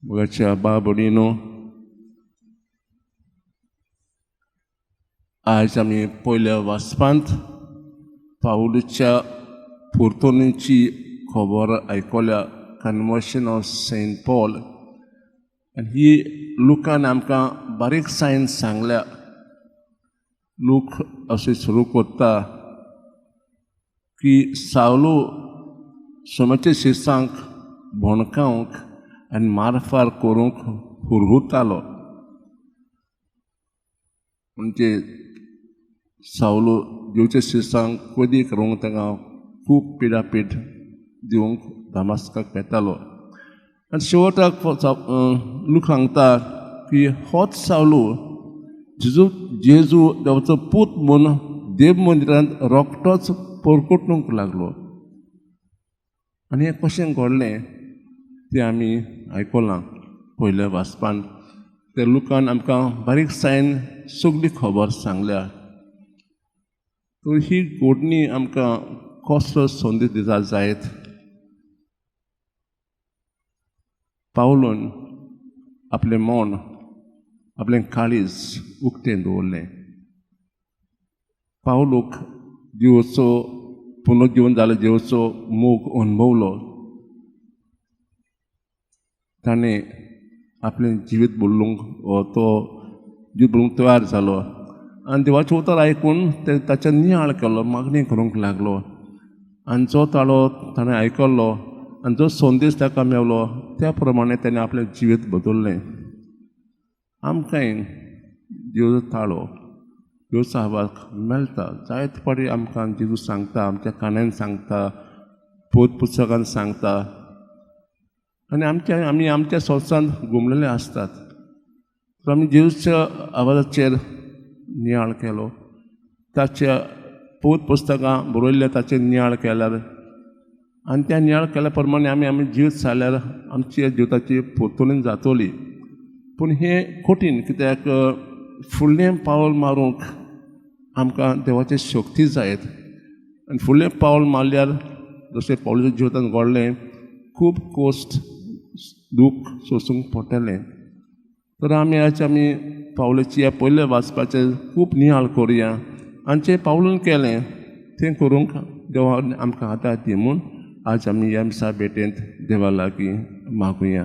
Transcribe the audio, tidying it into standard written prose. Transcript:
मोगाच्या बाबडीनो, आज आमी पयल्या वाचपांत पावलूच्या पुर्तोनीची खबर आयकल्या, कन्वर्शन ऑफ सेंट पॉल. आनी ही लुकान आमकां बारीकसायेन सांगल्या. लूक अशें सुरू करता की सावलू सोमाच्या शिसांक भोणकावंक आनी मारफार करूंक हुरहुरतालो. म्हणजे सावलो देवच्या शिसांक कदी करूंक ताका खूब पिडापीड दिवंक दामास्काक येतालो. आनी शेवटाक लूक सांगता की होच सावलो जेजू जेजू देवाचो पूत म्हूण देव मंदिरांत रोखडोच परकोटूंक लागलो. आनी हें कशें घडलें तें आमी आयकलां पयल्या वाचपान. ते लुकान आमकां बारीकसायेन सगळी खबर सांगल्या. तर ही घडणी आमकां कसलो संदेश दिता जायत? पावलून आपलें मन, आपलें काळीज उक्तें दवरलें. पावलूक देवाचो पुनर्जीवन जालो, देवाचो मोग अणभवलो. ताणें आपलें जिवीत बदलूंक तो जिवीत बदलूंक तयार जालो आनी देवाचें उतर आयकून ते ताचेर नियाळ केलो, मागणी करूंक लागलो. आनी जो ताळो ताणें आयकल्लो आनी जो संदेश ताका मेवलो त्या प्रमाणे ताणें आपलें जिवीत बदललें. आमकांय देवाचो ताळो, देवाचो आवाज मेळटा. जायते फावटी आमकां जेजू सांगता, आमच्या कानान सांगता, पवित्र पुस्तकान सांगता. आनी आमच्या आमी आमच्या संवसारांत घुमलेले आसतात. तर आमी जेजूच्या आवाजाचेर नियाळ केलो, ताच्या पवित्र पुस्तकां बरयल्ल्या ताचेर नियाळ केल्यार आनी त्या नियाळ केल्या प्रमाणे आमी आमी जिवीत सारल्यार आमच्या जिविताची पोरतून जातली. पूण हें कठीण, कित्याक फुडलें पावल मारूंक आमकां देवाची शक्ती जायत. आनी फुडलें पावल मारल्यार जशें पावलाच्या जिवितांत घडलें, खूब कोश्ट दूख सोंसूंक पडटलें. तर आमी आज आमी पावलाची ह्या पयल्या वाचपाचेर खूब नियाळ करुया आनी जें पावलून केलें तें करूंक देवान आमकां आदार दी म्हूण आज आमी ह्या मिसा भेटेंत देवा लागीं मागुया.